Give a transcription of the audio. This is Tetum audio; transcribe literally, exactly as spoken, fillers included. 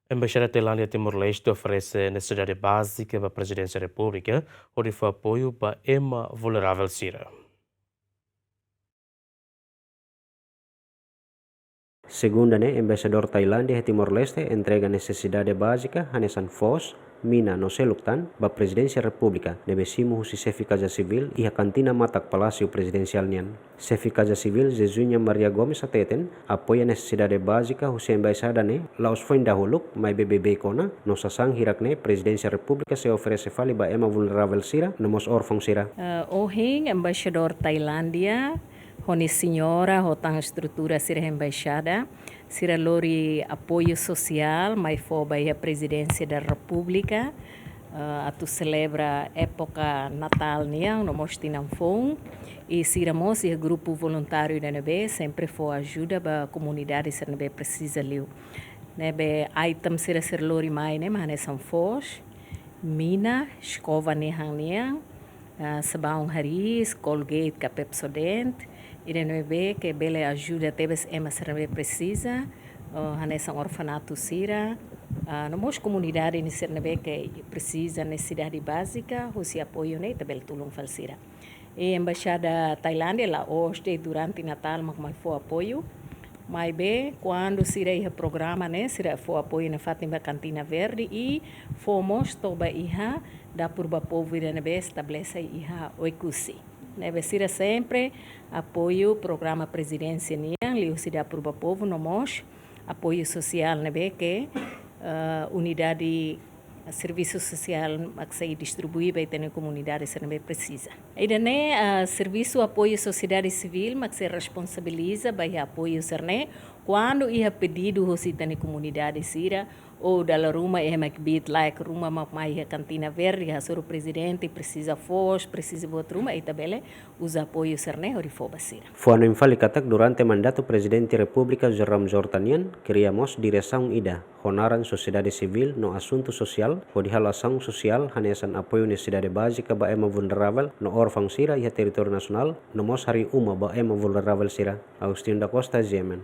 Embaixada Tailándia Timor-Leste oferese nesesidade bázika ba Prezidénsia Repúblika, hodi fó apoiu ba ema vulneravel sira. Segunda ne'e, Embaixadór Tailándia iha Timor-Leste entrega nesesidade bázika hanesan foos, mina no seluk tan ba Prezidénsia Repúblika, ne'ebé simu husi Xefe Kaza Sivíl iha kantina matak Palásiu Prezidensiál nian. Xefe Kaza Sivíl Jesuinha Maria Gomes hateten, apoia nesesidade bázika husi embaixada ne'e la'ós foin dahuluk, maibé beibeik ona, no sasán hirak ne'e Prezidénsia Repúblika sei oferese fali ba ema vulneravel sira no mós órfaun sira. Eh, ohin Embaixadór Tailándia ho nia señora, ho tan estrutura sira embaixada, sira lori apoiu sosiál mai fó ba iha Prezidénsia da Repúblika, eh, atu selebra époka Natál nian no mós tinan foun. I sira mós iha grupu voluntáriu ida ne'ebé sempre fó ajuda ba komunidade sira ne'ebé presiza liu. Ne'ebé item sira sira lori mai ne'e mak hanesan foos, mina, eskova nia han nian, ah, sabaun hariis, Colgate ka Pepsodent, ida ne'ebé ke bele ajuda tebes ema sira ne'ebé presiza, oh, hanesan orfanatu sira, ah, no mós komunidade ne'e sira ne'ebé ke presiza nesesidade bázika, husi apoiu ne'e ita bele tulun fali sira. I Embaixada Tailándia la'ós de'it durante Natál mak mai fó apoiu, maibé kuandu sira iha programa ne'e, sira fó apoiu nafatin ba Kantina Verde i fó mós to'o ba iha dapur ba povu ida ne'ebé estabelese iha Oekusi. Ne'ebé sira sempre apoiu programa Prezidénsia nian, liuhusi dapur ba povu no mós apoiu sosiál ne'ebé ke, eh, unidade servisu sosiál mak sei distribui ba ita-nia komunidade sira ne'ebé presiza. Ida-ne'e, eh, servisu apoiu sosiedade sivíl mak sei responsabiliza ba iha apoiu sira-ne'e, kuandu iha pedidu husi ita-nia komunidade sira, ou dala ruma iha ema kbiit-laek ruma mak mai iha Kantina Verde, hasoru prezidente, presiza foos, presiza buat ruma, ita bele uza apoiu sira-ne'e hodi fó ba sira. Fó-hanoin fali katak durante mandatu Prezidente Repúblika José Ramos Horta nian, kria mós diresaun ida ho naran Sosiedade Sivíl no Asuntu Sosiál, hodi halo asaun sosiál hanesan apoiu nesesidade bázika ba ema vulneravel no órfaun sira iha territóriu nasionál, no mós harii uma ba ema vulneravel sira. Agostinho da Costa, G M N.